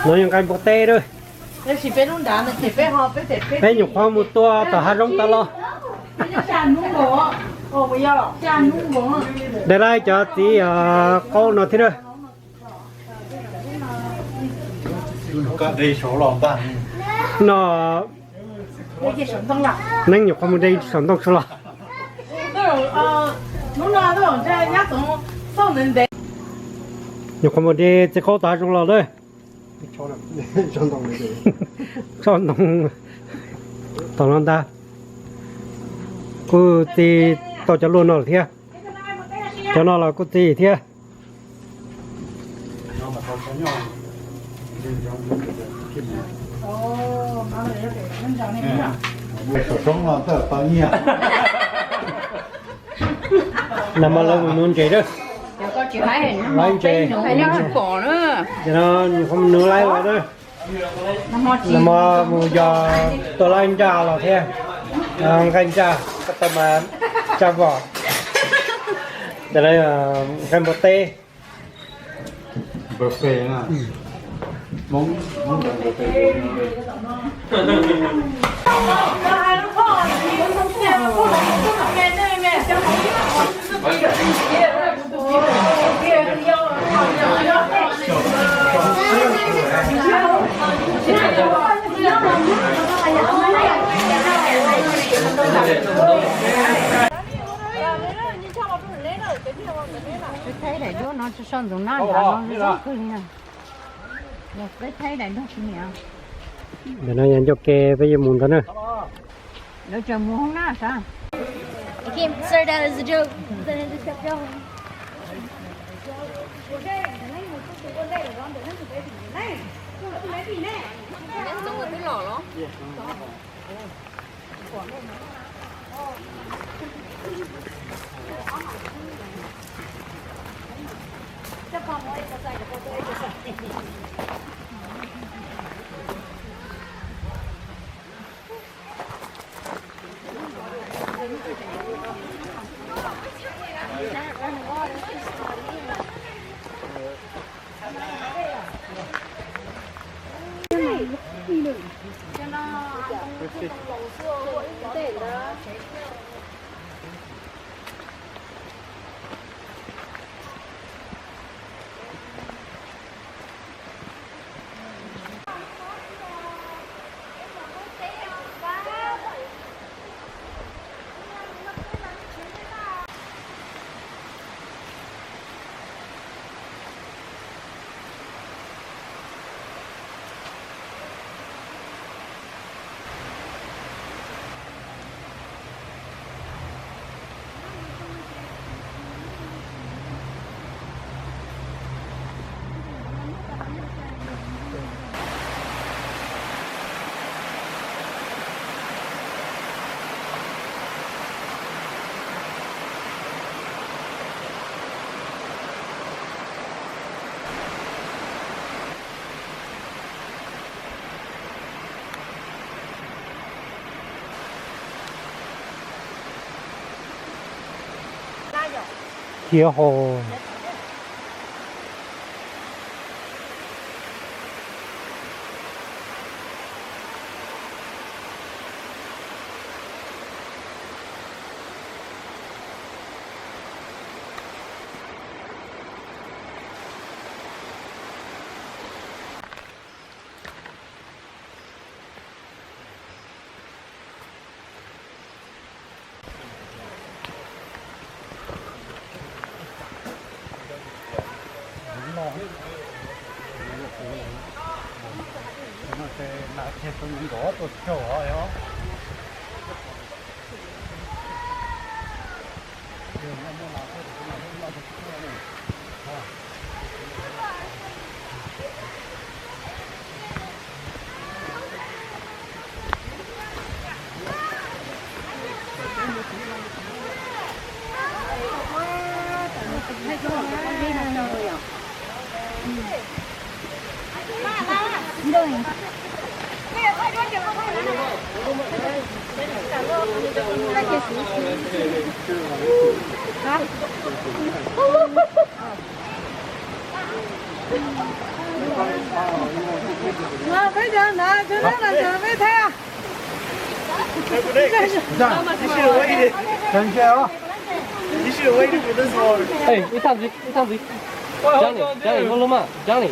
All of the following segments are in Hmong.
No yog nqaij npua teb lawm. Peb nyuam qhuav mus tua tom hav zoov tas los. De lawv cov txiv qaub no thiab na. No neeb nyuam qhuav mus de saum ntoo sua los. Nyuam qhuav mus de txiv qaub tom hav zoov los lawm. Tso ntoo tom no ntag. Kuj txi tau cov luaj no lawm thiab. Cov no los kuj txi thiab. Nag hmo lawv mus nuv ntses lawm. Lawv ntses. Ces no nyuam qhuav mus nuv laib los lawm. Nag hmo mus yos tua laib nraj los thiab. Nqaij nraj, tau mas tsa vom. Ces lawv nqaij npua teb. Peb thaij daim duab no tso ntxoov nab nrad no zoo kawg li na. Yog peb thaij daim nrog kuv niam. Ntawm no yog ncauj ke peb yuav mus ntag na. Lawv tseem mus hoob nab sav. Khiav hos. Peb cov ntawd, cov ntawd cov peb thaij. Ib txhab ntxiv, ib txhab ntxiv. Johnny, Johnny, lub lub mas, Johnny.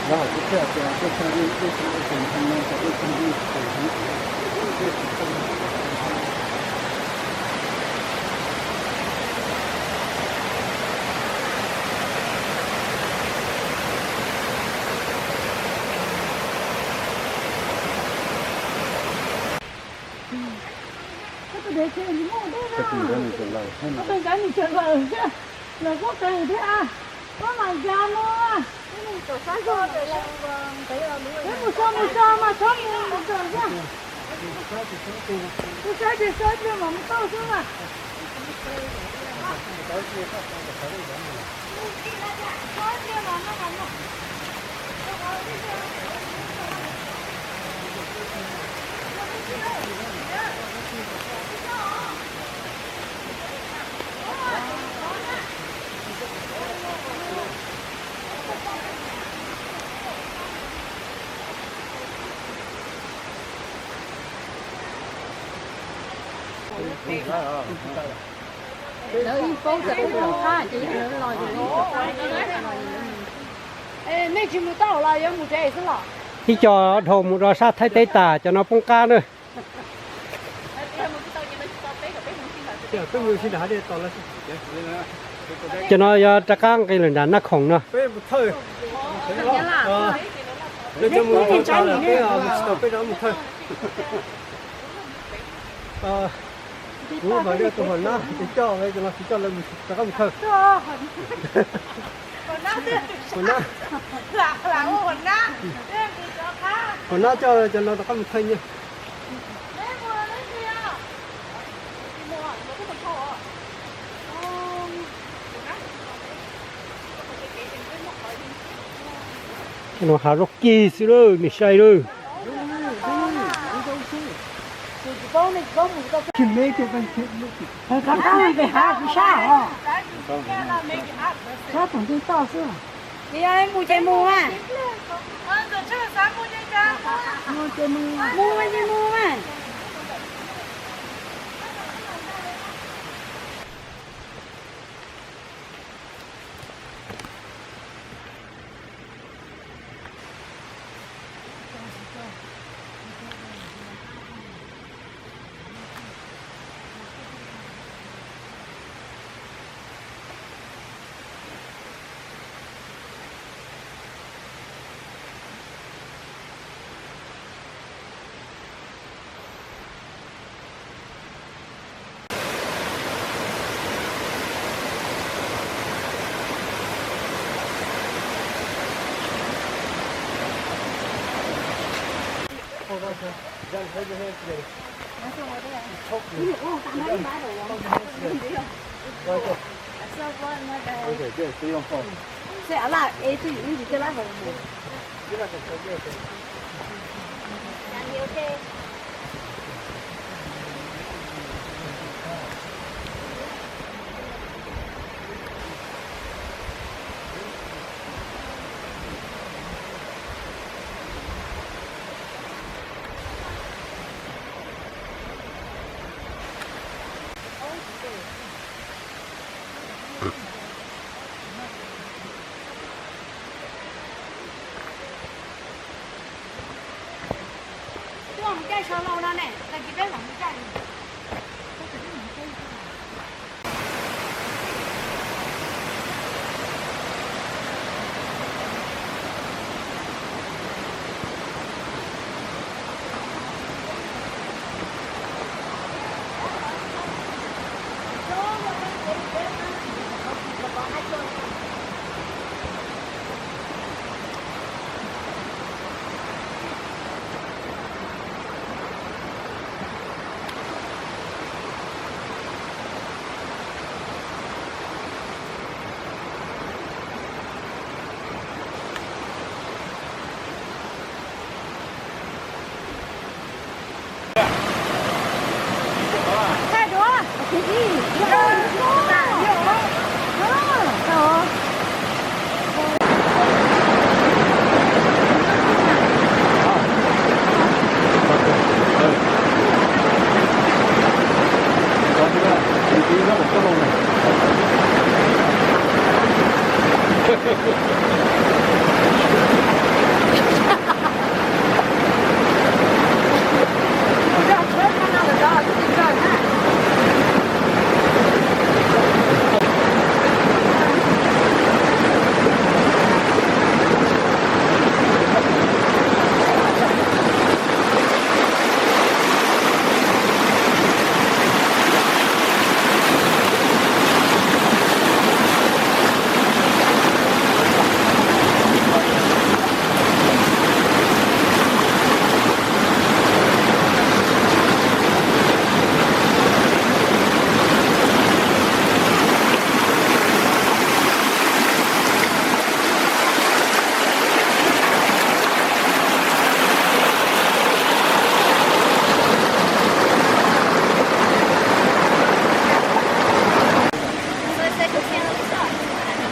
Koj tus dev ces nws muaj dej na. Koj tus dev nws tseem lawm thiab na. Koj tus dev nws tseem lawm thiab. Lawv kuj qees thiab. Koj mas ya no. Peb mus so mus so mas txhob mus mus so thiab. Mus so ces so ces mam mus tau xwb mas. Lawv yeej paub tias peb poob qab ces lawv los yus ib co poob qab los yus. Nej tsis mus tau los yuav mus tsev xwb los? Ib co dhau mus rau sab Thaib teb tas, cov no poob qab na. Cov no yuav rov qab nqis lawm nram Naj Khoom no. Kuv mam li tus hom nab ces coj cov no tsis coj lawv rov qab mus thawj. Hom nab, hom nab coj cov no rov qab mus thawj nyiaj. Cov no hav zaub kig xwb lawm, nej saib lawm. Mus ces mus mas. Mus ces mus mas.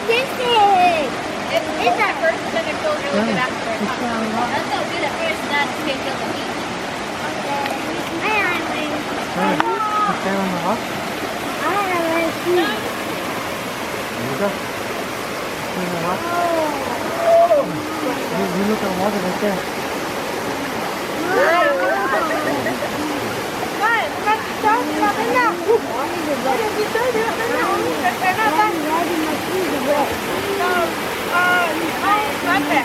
This is, it's my first time in Philippines, and after, that's so good at first, not to get the beach. Okay. I like it. I like it.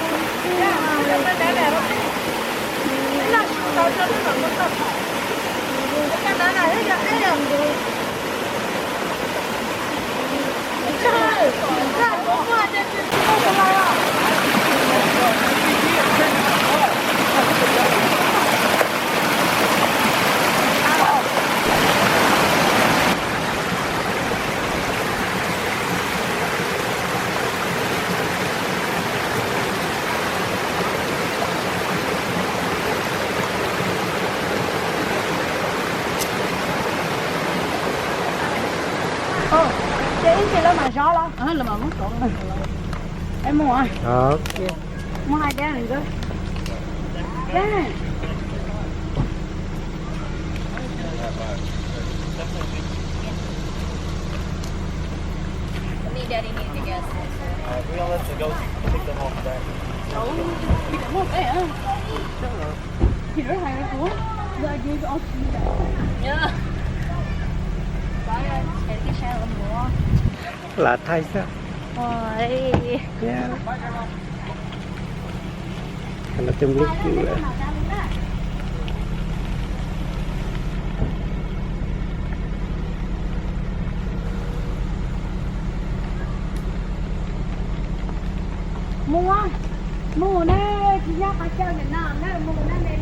Ces ib ntsis lawv mam zov los. Lawv mam muab rov. Es mus. Mus hais tias nkawd. Alright, we all have to go pick them off there. Lam thaij xwb. Lam thaij lub kws. Mus, mus na, tsis nyob qhov chaw ntawm no na, mus na me.